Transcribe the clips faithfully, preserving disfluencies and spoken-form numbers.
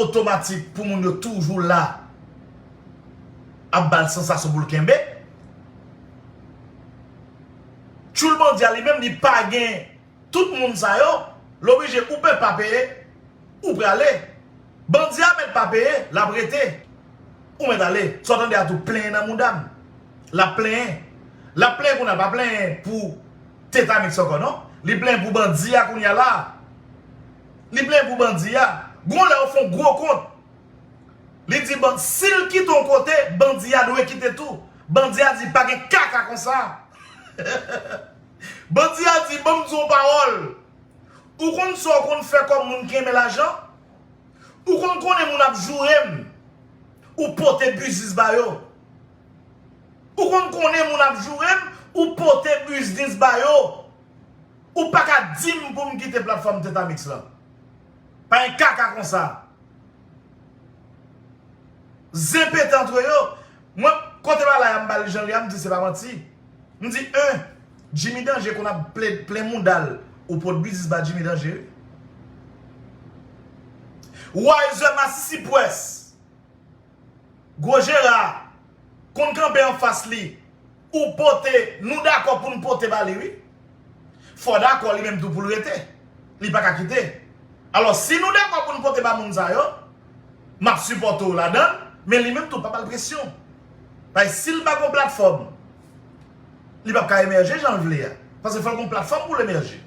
otomatik pou moun yo toujou la ap ba l sansasyon pou l kenbe. Tchoul bandi a li menm, li pa gen tout moun sa yo, l oblije ou mèt pa peye, ou prale. Bandi a mèt pa peye, l ap rete. Ou mèt ale. Sa w tande a tou plenyen nan mouda m. L ap plenyen. L ap plenyen kounye a, l pa plenyen pou Tetamix ankò non. Li plenyen pou bandi a kounye a la. Li plenyen pou bandi a. Gon lè yo fè yon gwo kont. Li di ban, si l kite yon kote, bandi a dwe kite tou. Bandi a di pa gen kaka konsa. Bandi a di ban m di yon pawòl. Ou konn sa w konn fè kòm moun ki renmen lajan? Ou konn konnen moun ap joure m, ou pote biznis ba yo. Ou konn konnen moun ap joure m, ou pote biznis ba yo. Ou pa ka di m pou m kite platfòm Tetamix lan. Pa gen kaka konsa. Zen pete antre yo. Mwen, kote bagay la, m ba l jan l ye a, m di se pa manti. M di, en, Jimmy Danger konn ap plen, plen mouda l, ou pot biznis ba Jimmy Danger, wi. Wiser Masisi Press, Gwo Jera, konn kanpe anfas li, ou pote, nou dakò pou n pote ba li, wi. Fò dakò li menm tou pou l rete. Li pa ka kite. Alò, si nou dakò pou n pote ba moun sa yo, m ap sipòte w ladan l, men li menm tou pa ba l presyon. Paske si l pa gon platfòm, li p ap ka emèje jan l vle a. Paske fò l gon platfòm pou l emèje.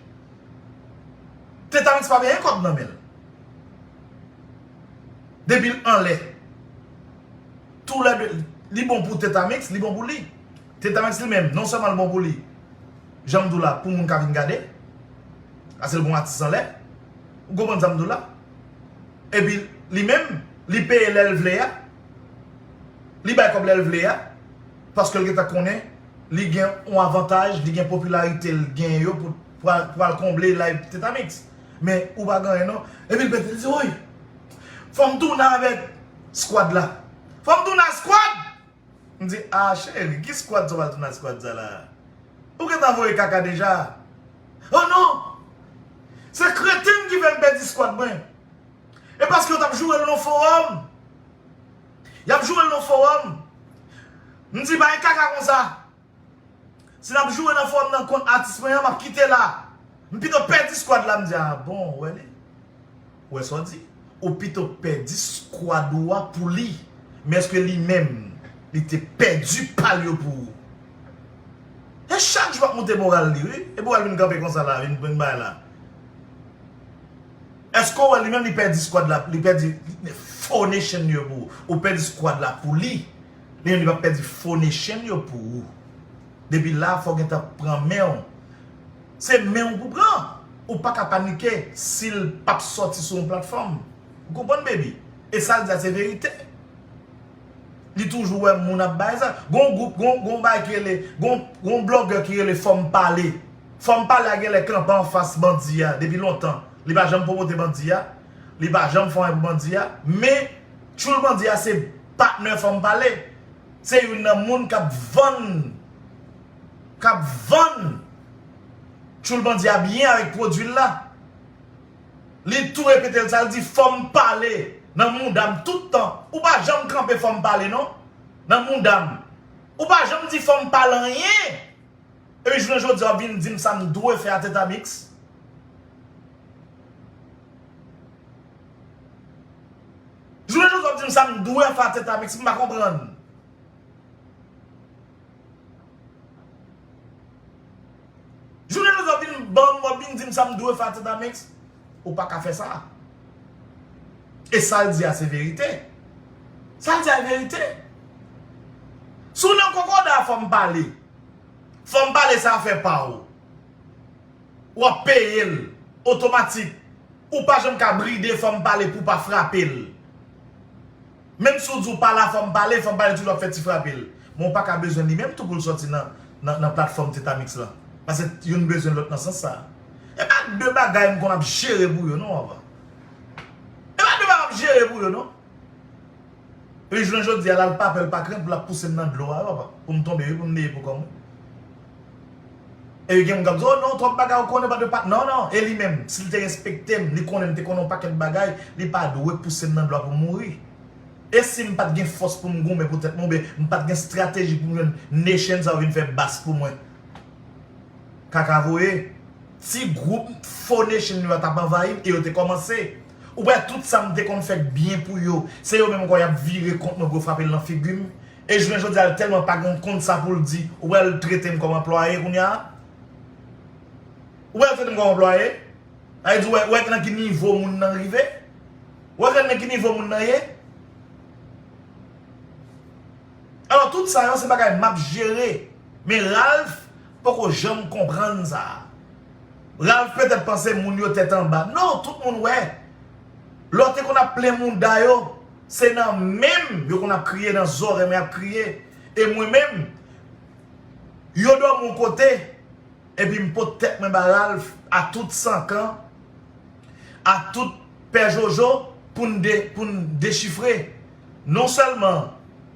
Tetamix pa benyen kòb nan men l. Depi l anlè. Toulède, li bon pou Tetamix, li bon pou li. Tetamix li menm, non sèlman l bon pou li, jan m di w la, pou moun ka vin gade, paske l gon atis anlè. Ou konprann sa m di w la? Epi li menm, li peye lè l vle a. Li bay kòb lè l vle a. Paske l gentan konnen li gen yon avantaj, li gen popilarite l genyen yo pou, pou al, pou al konble live Tetamix. Men ou pa gen anyen non. Epi l pete, li di, woy, fò m tounen avèk squad la. Fò m tounen ak squad! M di, a cheri, ki squad sa w pral tounen ak squad sa la? Ou gentan voye kaka deja. Oh non! Se kreten ki fè m pèdi squad mwen. E paske yo t ap joure l nan fowòm. Y ap joure l nan fowòm. M di, pa gen kaka konsa. Si n ap joure nan fowòm nan kont atis mwen an, m ap kite la. M pito pèdi squad la, m di, a bon, ou wè li? Ou wè sa w di? Ou pito pèdi squad ou a pou li. Men èske li menm, li te pèdi pa l yo pou ou? E chak jou w ap moute moral li, wi. Epi w al vin kanpe konsa la, vin, vin bay la. Èske w wè li menm li pèdi squad la, li pèdi fo nation yo pou ou? Ou pèdi squad la pou li. Li menm li p ap pèdi fo nation yo pou ou. Depi la, fò w gentan pran men w. Se men w pou pran. Ou pa ka panike si l p ap sòti sou yon platfòm. Ou konprann, baby? E sa l di a se verite. Li toujou wè moun ap bay sa. Gon gwoup, gon, gon bagay ki rele, gon, gon blogè ki rele Fò m Pale. Fò m Pale a genlè kanpe anfas bandi a depi lontan. Li pa janm pwomote bandi a. Li pa janm fè anyen pou bandi a. Men, Tchoul Bandi a se patnè Fò m Pale. Se youn nan moun k ap vann, k ap vann Tchoul Bandi a byen avèk pwodui l la. Li tou repete l sa, l di, fò m pale nan mouda m tout tan. Ou pa janm kanpe fò m pale non, nan mouda m. Ou pa janm di fò m pale anyen. Epi jounen jodi a w ap vin di m sa m dwe fè a Tetamix. Jounen jodi a w ap di m sa m dwe fè a Tetamix, m pa konprann. Jounen jodi a w ap vin ban m, w ap vin di m sa m dwe fè a Tetamix. Ou pa ka fè sa. E sa l di a se verite. Sa l di a se verite. Si w nan konkòda a fò m pale. Fò m pale sa fè pa w. W ap peye l otomatik. Ou pa janm ka bride fò m pale pou w pa frape l. Menm si w di w pa la fò m pale, fò m pale toujou ap fè ti frape l. Men w pa ka bezwen li menm tou pou l sòti nan, nan, nan platfòm Tetamix lan. Paske youn bezwen lòt nan sans sa. E pa de bagay m konn ap jere pou yo non, papa. E pa de bagay m ap jere pou yo non. Epi jounen jodi a la, l pa pè, l pa krent pou l ap pouse m nan dlo a, papa. Pou m tonbe, wi, pou m neye pou kò m, wi. E gen moun k ap di, "Oh non, twòp bagay ou konnen, pa de pa." Non, non, e li menm, si l te respekte m, li konnen m te konnen yon pakèt bagay, li pa dwe pouse m nan dlo a pou m mouri. E si m pa t gen fòs pou m goumen pou tèt mwen, oubyen m pa t gen estrateji pou m jwenn nation sa yo vin fè bas pou mwen. Kaka voye. Ti gwoup fo nation yo a t ap anvayi m e yo te kòmanse. Ou wè tout sa m te konn fè k byen pou yo, se yo menm ankò y ap vire kont mwen pou yo frape l nan figi m. E jounen jodi a, l tèlman pa gen kont sa pou l di, ou wè l trete m kòm anplwaye kounye a? Ou wè l trete m kòm anplwaye? Sa vle di, ou wè, ou wè nan ki nivo moun nan rive? Ou wè nan ki nivo moun nan ye? Alò, tout sa yo, se bagay m ap jere. Men Ralph poko janm konprann sa. Ralph petèt panse moun yo tèt anba. Non, tout moun wè. Lè w te konn ap plen mouda yo, se nan men m yo konn ap kriye, nan zòrèy m y ap kriye. E mwen menm, yo dòmi yon kote, epi m pot tèt mwen ba Ralph, a tout Sankan, a tout Pè Jojo, pou n de, pou n dechifre. Non sèlman